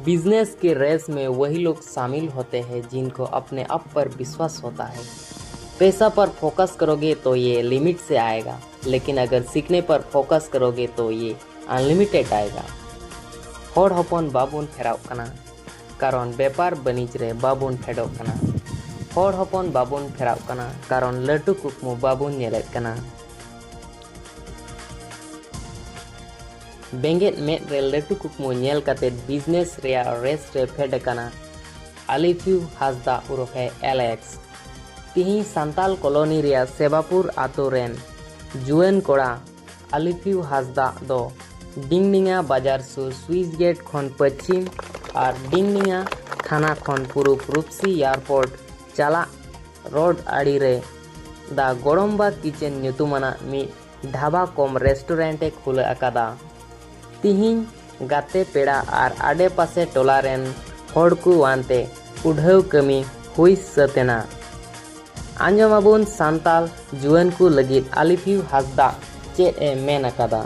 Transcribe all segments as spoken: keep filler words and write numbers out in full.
Business के race में वही लोग शामिल होते हैं जिनको अपने आप पर विश्वास होता है। पैसा पर फोकस करोगे तो ये लिमिट से आएगा, लेकिन अगर सीखने पर फोकस करोगे तो ये अनलिमिटेड आएगा। ᱦᱚᱲ ᱦᱚᱯᱚᱱ ᱵᱟᱵᱚᱱ ᱯᱷᱮᱨᱟᱣ ᱠᱟᱱᱟ, ᱠᱟᱨᱚᱱ ᱵᱮᱯᱟᱨ ᱵᱟᱹᱱᱤᱡᱽ ᱨᱮ ᱵᱟᱵᱚᱱ ᱯᱷᱮᱰᱚᱜ ᱠᱟᱱᱟ᱾ ᱦᱚᱲ ᱦᱚᱯᱚᱱ ᱵᱟᱵᱚᱱ ᱯᱷᱮᱨᱟᱣ ᱠᱟᱱᱟ, ᱠᱟᱨᱚᱱ ᱞᱟᱹᱴᱩ ᱠᱩᱠᱢᱩ ᱵᱟᱵᱚᱱ ᱧᱮᱞᱮᱫ ᱠᱟᱱᱟ᱾ ᱵᱮᱸᱜᱮᱫ ᱢᱮᱫ ᱨᱮ ᱞᱟᱹᱴᱩ ᱠᱩᱠᱢᱩ ᱧᱮᱞ ᱠᱟᱛᱮ ᱵᱤᱡᱽᱱᱮᱥ ᱨᱮᱭᱟᱜ ᱨᱮᱥ ᱨᱮ ᱯᱷᱮᱰ ᱟᱠᱟᱱᱟ ᱟᱞᱤᱯᱷᱤᱭᱩ ᱦᱟᱸᱥᱫᱟ ᱩᱨᱩᱯᱷᱮ ᱮᱞᱮᱠᱥ᱾ ᱛᱤᱦᱤᱧ ᱥᱟᱱᱛᱟᱞ ᱠᱚᱞᱚᱱᱤ ᱨᱮᱭᱟᱜ ᱥᱮᱵᱟᱯᱩᱨ ᱟᱛᱳ ᱨᱮᱱ ᱡᱩᱣᱟᱹᱱ ᱠᱚᱲᱟ ᱟᱞᱤᱯᱷᱤᱭᱩ ᱦᱟᱸᱥᱫᱟ ᱫᱚ ᱰᱤᱝᱰᱤᱝᱟ ᱵᱟᱡᱟᱨ ᱥᱩᱨ ᱥᱩᱭᱤᱥ ᱜᱮᱴ ᱠᱷᱚᱱ ᱯᱚᱪᱷᱤᱢ ᱟᱨ ᱰᱤᱝᱰᱤᱝᱟ ᱛᱷᱟᱱᱟ ᱠᱷᱚᱱ ᱯᱩᱨᱩᱵ ᱨᱩᱯᱥᱤ ᱮᱭᱟᱨᱯᱳᱨᱴ ᱪᱟᱞᱟᱜ ᱨᱳᱰ ᱟᱲᱮ ᱨᱮ ᱫᱟ ᱜᱚᱲᱚᱢᱵᱟ ᱠᱤᱪᱮᱱ ᱧᱩᱛᱩᱢᱟᱱᱟᱜ ᱢᱤᱫ ᱰᱷᱟᱵᱟ ᱠᱚᱢ ᱨᱮᱥᱴᱩᱨᱮᱱᱴ ᱮ ᱠᱷᱩᱞᱟᱹ ᱟᱠᱟᱫᱟ᱾ ᱛᱤᱦᱤᱧ ᱜᱟᱛᱮ ᱯᱮᱲᱟ ᱟᱨ ᱟᱰᱮᱯᱟᱥᱮ ᱴᱚᱞᱟ ᱨᱮᱱ ᱦᱚᱲ ᱠᱚ ᱟᱱᱛᱮ ᱩᱰᱷᱟᱹᱣ ᱠᱟᱹᱢᱤ ᱦᱩᱭ ᱥᱟᱹᱛ ᱮᱱᱟ᱾ ᱟᱸᱡᱚᱢ ᱟᱵᱚᱱ ᱥᱟᱱᱛᱟᱲ ᱡᱩᱣᱟᱹᱱ ᱠᱚ ᱞᱟᱹᱜᱤᱫ ᱟᱞᱤᱯᱷᱤᱭᱩ ᱦᱟᱸᱥᱫᱟ ᱪᱮᱫ ᱮ ᱢᱮᱱ ᱟᱠᱟᱫᱟ᱾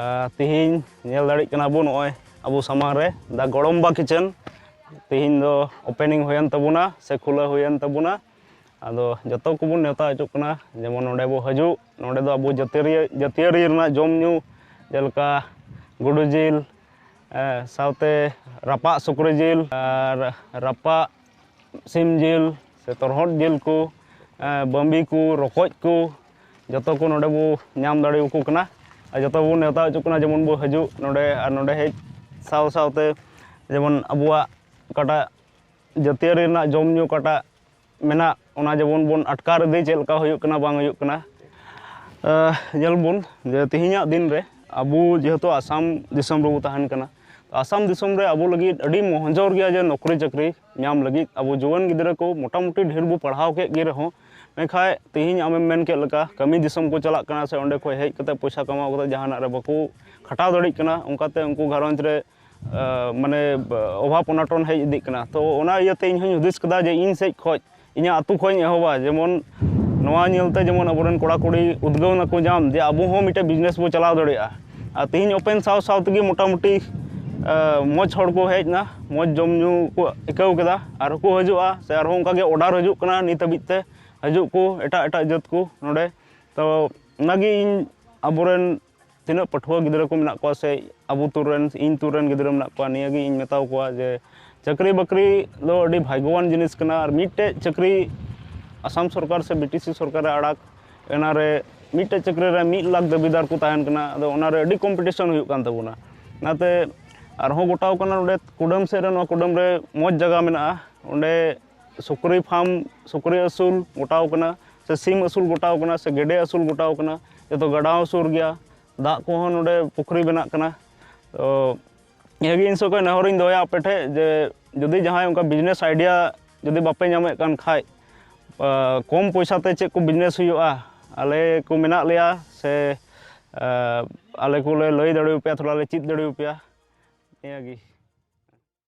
ᱟᱨ ᱛᱤᱦᱤᱧ ᱧᱮᱞ ᱫᱟᱲᱮᱭᱟᱜ ᱠᱟᱱᱟ ᱵᱚᱱ, ᱱᱚᱜᱼᱚᱭ ᱟᱵᱚ ᱥᱟᱢᱟᱝ ᱨᱮ ᱫᱟ ᱜᱚᱲᱚᱢᱵᱟ ᱠᱤᱪᱮᱱ ᱛᱤᱦᱤᱧ ᱫᱚ ᱳᱯᱮᱱᱤᱝ ᱦᱩᱭᱮᱱ ᱛᱟᱵᱚᱱᱟ ᱥᱮ ᱠᱷᱩᱞᱟᱹᱣ ᱦᱩᱭᱮᱱ ᱛᱟᱵᱚᱱᱟ᱾ ᱟᱫᱚ ᱡᱚᱛᱚ ᱠᱚᱵᱚᱱ ᱱᱮᱣᱛᱟ ᱦᱚᱪᱚᱜ ᱠᱟᱱᱟ, ᱡᱮᱢᱚᱱ ᱱᱚᱰᱮ ᱵᱚ ᱦᱤᱡᱩᱜ, ᱱᱚᱰᱮ ᱫᱚ ᱟᱵᱚ ᱡᱟᱹᱛᱤᱭᱟᱹᱨᱤ, ᱡᱟᱹᱛᱤᱭᱟᱹᱨᱤ ᱨᱮᱱᱟᱜ ᱡᱚᱢ ᱧᱩ, ᱡᱮᱞᱮᱠᱟ ᱜᱩᱰᱩ ᱡᱤᱞ, ᱮ, ᱥᱟᱶᱛᱮ ᱨᱟᱯᱟᱜ ᱥᱩᱠᱨᱤ ᱡᱤᱞ ᱟᱨ ᱨᱟᱯᱟᱜ ᱥᱤᱢ ᱡᱤᱞ ᱥᱮ ᱛᱚᱨᱦᱚᱫ ᱡᱤᱞ ᱠᱚ, ᱮ, ᱵᱟᱹᱢᱵᱤ ᱠᱚ, ᱨᱚᱠᱚᱡ ᱠᱚ, ᱡᱚᱛᱚ ᱠᱚ ᱱᱚᱰᱮ ᱵᱚ ᱧᱟᱢ ᱫᱟᱲᱮᱭᱟᱠᱚ ᱠᱟᱱᱟ᱾ ᱟᱨ ᱡᱚᱛᱚ ᱵᱚ ᱱᱮᱣᱛᱟ ᱦᱚᱪᱚ ᱠᱟᱱᱟ, ᱡᱮᱢᱚᱱ ᱵᱚ ᱦᱤᱡᱩᱜ ᱱᱚᱰᱮ, ᱟᱨ ᱱᱚᱰᱮ ᱦᱮᱡ ᱥᱟᱶ ᱥᱟᱶᱛᱮ ᱡᱮᱢᱚᱱ ᱟᱵᱚᱣᱟᱜ ᱚᱠᱟᱴᱟᱜ ᱡᱟᱹᱛᱤᱭᱟᱹᱨᱤ ᱨᱮᱱᱟᱜ ᱡᱚᱢ ᱧᱩ ᱚᱠᱟᱴᱟᱜ ᱢᱮᱱᱟᱜ, ᱚᱱᱟ ᱡᱮᱢᱚᱱ ᱵᱚᱱ ᱟᱴᱠᱟᱨ ᱤᱫᱤ, ᱪᱮᱫ ᱞᱮᱠᱟ ᱦᱩᱭᱩᱜ ᱠᱟᱱᱟ ᱵᱟᱝ ᱦᱩᱭᱩᱜ ᱠᱟᱱᱟ᱾ ᱟᱦ, ᱧᱮᱞ ᱵᱚᱱ ᱡᱮ ᱛᱮᱦᱮᱧᱟᱜ ᱫᱤᱱ ᱨᱮ ᱟᱵᱚ ᱡᱮᱦᱮᱛᱩ ᱟᱥᱟᱢ ᱫᱤᱥᱚᱢ ᱨᱮᱵᱚ ᱛᱟᱦᱮᱱ ᱠᱟᱱᱟ, ᱟᱥᱟᱢ ᱫᱤᱥᱚᱢ ᱨᱮ ᱟᱵᱚ ᱞᱟᱹᱜᱤᱫ ᱟᱹᱰᱤ ᱢᱚᱦᱡᱚᱨ ᱜᱮᱭᱟ ᱡᱮ ᱱᱚᱠᱨᱤ ᱪᱟᱹᱠᱨᱤ ᱧᱟᱢ ᱞᱟᱹᱜᱤᱫ᱾ ᱟᱵᱚ ᱡᱩᱣᱟᱹᱱ ᱜᱤᱫᱽᱨᱟᱹ ᱠᱚ ᱢᱚᱴᱟᱢᱩᱴᱤ ᱰᱷᱮᱨ ᱵᱚ ᱯᱟᱲᱦᱟᱣ ᱠᱮᱫ ᱜᱮ ᱨᱮᱦᱚᱸ, ᱢᱮᱱᱠᱷᱟᱡ ᱛᱮᱦᱮᱧ ᱟᱢᱮᱢ ᱢᱮᱱ ᱠᱮᱫ ᱞᱮᱠᱟ ᱠᱟᱹᱢᱤ ᱫᱤᱥᱚᱢ ᱠᱚ ᱪᱟᱞᱟᱜ ᱠᱟᱱᱟ ᱥᱮ ᱚᱸᱰᱮ ᱠᱷᱚᱡ ᱦᱮᱡ ᱠᱟᱛᱮ ᱯᱚᱭᱥᱟ ᱠᱟᱢᱟᱣ ᱠᱟᱛᱮ ᱡᱟᱦᱟᱱᱟᱜ ᱨᱮ ᱵᱟᱠᱚ ᱠᱷᱟᱴᱟᱣ ᱫᱟᱲᱮᱭᱟᱜ ᱠᱟᱱᱟ, ᱚᱱᱠᱟᱛᱮ ᱩᱱᱠᱩ ᱜᱷᱟᱨᱚᱸᱡᱽ ᱨᱮ ᱢᱟᱱᱮ ᱚᱵᱷᱟᱵᱽ ᱚᱱᱟᱴᱚᱱ ᱦᱮᱡ ᱤᱫᱤᱜ ᱠᱟᱱᱟ᱾ ᱛᱚ ᱚᱱᱟ ᱤᱭᱟᱹᱛᱮ ᱤᱧ ᱦᱚᱧ ᱦᱩᱫᱤᱥ ᱠᱮᱫᱟ ᱡᱮ ᱤᱧ ᱥᱮᱫ ᱠᱷᱚᱱ, ᱤᱧᱟᱹᱜ ᱟᱹᱛᱩ ᱠᱷᱚᱱ ᱤᱧ ᱮᱦᱚᱵᱟ, ᱡᱮᱢᱚᱱ ᱱᱚᱣᱟ ᱧᱮᱞᱛᱮ ᱡᱮᱢᱚᱱ ᱟᱵᱚᱨᱮᱱ ᱠᱚᱲᱟ ᱠᱩᱲᱤ ᱩᱫᱽᱜᱟᱹᱣ ᱱᱟᱠᱚ ᱧᱟᱢ ᱡᱮ ᱟᱵᱚ ᱦᱚᱸ ᱢᱤᱫᱴᱮᱱ ᱵᱤᱡᱽᱱᱮᱥ ᱵᱚ ᱪᱟᱞᱟᱣ ᱫᱟᱲᱮᱭᱟᱜᱼᱟ᱾ ᱟᱨ ᱛᱮᱦᱮᱧ ᱳᱯᱮᱱ ᱥᱟᱶ ᱥᱟᱶ ᱛᱮᱜᱮ ᱢᱚᱴᱟᱢᱩᱴᱤ ᱢᱚᱡᱽ ᱦᱚᱲ ᱠᱚ ᱦᱮᱡ ᱮᱱᱟ, ᱢᱚᱡᱽ ᱡᱚᱢ ᱧᱩ ᱠᱚ ᱟᱹᱭᱠᱟᱹᱣ ᱠᱮᱫᱟ, ᱟᱨ ᱦᱚᱸᱠᱚ ᱦᱤᱡᱩᱜᱼᱟ ᱥᱮ ᱟᱨᱦᱚᱸ ᱚᱱᱠᱟᱜᱮ ᱚᱰᱟᱨ ᱦᱤᱡᱩᱜ ᱠᱟᱱᱟ ᱱᱤᱛ ᱦᱟᱹᱵᱤᱡ ᱛᱮ, ᱦᱤᱡᱩᱜ ᱠᱚ ᱮᱴᱟᱜ ᱮᱴᱟᱜ ᱡᱟᱹᱛ ᱠᱚ ᱱᱚᱰᱮ᱾ ᱛᱚ ᱚᱱᱟᱜᱮ ᱤᱧ ᱟᱵᱚᱨᱮᱱ ᱛᱤᱱᱟᱹᱜ ᱯᱟᱹᱴᱷᱩᱣᱟᱹ ᱜᱤᱫᱽᱨᱟᱹ ᱠᱚ ᱢᱮᱱᱟᱜ ᱠᱚᱣᱟ ᱥᱮ ᱟᱵᱚ ᱛᱩᱨ ᱨᱮᱱ, ᱤᱧ ᱛᱩᱨ ᱨᱮᱱ ᱜᱤᱫᱽᱨᱟᱹ ᱢᱮᱱᱟᱜ ᱠᱚᱣᱟ, ᱱᱤᱭᱟᱹᱜᱮ ᱤᱧ ᱢᱮᱛᱟ ᱠᱚᱣᱟ ᱡᱮ ᱪᱟᱹᱠᱨᱤ ᱵᱟᱹᱠᱨᱤ ᱫᱚ ᱟᱹᱰᱤ ᱵᱷᱟᱜᱽᱜᱚᱣᱟᱱ ᱡᱤᱱᱤᱥ ᱠᱟᱱᱟ᱾ ᱟᱨ ᱢᱤᱫᱴᱮᱡ ᱪᱟᱹᱠᱨᱤ ᱟᱥᱟᱢ ᱥᱚᱨᱠᱟᱨ ᱥᱮ ᱵᱤ ᱴᱤ ᱥᱤ ᱥᱚᱨᱠᱟᱨᱮ ᱟᱲᱟᱜ, ᱚᱱᱟᱨᱮ ᱢᱤᱫᱴᱮᱡ ᱪᱟᱹᱠᱨᱤ ᱨᱮ ᱢᱤᱫ ᱞᱟᱠᱷ ᱫᱟᱹᱵᱤᱫᱟᱨ ᱠᱚ ᱛᱟᱦᱮᱱ ᱠᱟᱱᱟ᱾ ᱟᱫᱚ ᱚᱱᱟᱨᱮ ᱟᱹᱰᱤ ᱠᱚᱢᱯᱤᱴᱤᱥᱚᱱ ᱦᱩᱭᱩᱜ ᱠᱟᱱ ᱛᱟᱵᱚᱱᱟ᱾ ᱚᱱᱟᱛᱮ ᱟᱨᱦᱚᱸ ᱜᱚᱴᱟᱣ ᱠᱟᱱᱟ ᱱᱚᱰᱮ ᱠᱩᱰᱟᱹᱢ ᱥᱮᱫ ᱨᱮ, ᱱᱚᱣᱟ ᱠᱩᱰᱟᱹᱢ ᱨᱮ ᱢᱚᱡᱽ ᱡᱟᱭᱜᱟ ᱢᱮᱱᱟᱜᱼᱟ, ᱚᱸᱰᱮ ᱥᱩᱠᱨᱤ ᱯᱷᱟᱨᱢ, ᱥᱩᱠᱨᱤ ᱟᱹᱥᱩᱞ ᱜᱚᱴᱟᱣ ᱠᱟᱱᱟ, ᱥᱮ ᱥᱤᱢ ᱟᱹᱥᱩᱞ ᱜᱚᱴᱟᱣ ᱠᱟᱱᱟ, ᱥᱮ ᱜᱮᱰᱮ ᱟᱹᱥᱩᱞ ᱜᱚᱴᱟᱣ ᱠᱟᱱᱟ᱾ ᱡᱚᱛᱚ ᱜᱟᱰᱟ ᱦᱚᱸ ᱥᱩᱨ ᱜᱮᱭᱟ, ᱫᱟᱜ ᱠᱚᱦᱚᱸ ᱱᱚᱰᱮ ᱯᱩᱠᱷᱨᱤ ᱵᱮᱱᱟᱜ ᱠᱟᱱᱟ᱾ ᱛᱚ ᱱᱤᱭᱟᱹᱜᱮ ᱤᱧ ᱥᱮᱫ ᱠᱷᱚᱱ ᱱᱮᱦᱚᱨᱤᱧ ᱫᱚᱦᱚᱭᱟ ᱟᱯᱮ ᱴᱷᱮᱱ ᱡᱮ ᱡᱩᱫᱤ ᱡᱟᱦᱟᱸᱭ ᱚᱱᱠᱟ ᱵᱤᱡᱽᱱᱮᱥ ᱟᱭᱰᱤᱭᱟ ᱡᱩᱫᱤ ᱵᱟᱯᱮ ᱧᱟᱢᱮᱫ ᱠᱟᱱ ᱠᱷᱟᱡ, ᱟ, ᱠᱚᱢ ᱯᱚᱭᱥᱟ ᱛᱮ ᱪᱮᱫ ᱠᱚ ᱵᱤᱡᱽᱱᱮᱥ ᱦᱩᱭᱩᱜᱼᱟ, ᱟᱞᱮ ᱠᱚ ᱢᱮᱱᱟᱜ ᱞᱮᱭᱟ, ᱥᱮ, ᱟ, ᱟᱞᱮ ᱠᱚᱞᱮ ᱞᱟᱹᱭ ᱫᱟᱲᱮᱭᱟᱯᱮᱭᱟ, ᱛᱷᱚᱲᱟ ᱞᱮ ᱪᱮᱫ ᱫᱟᱲᱮᱭᱟᱯᱮᱭᱟ᱾ ᱱᱤᱭᱟᱹᱜᱮ᱾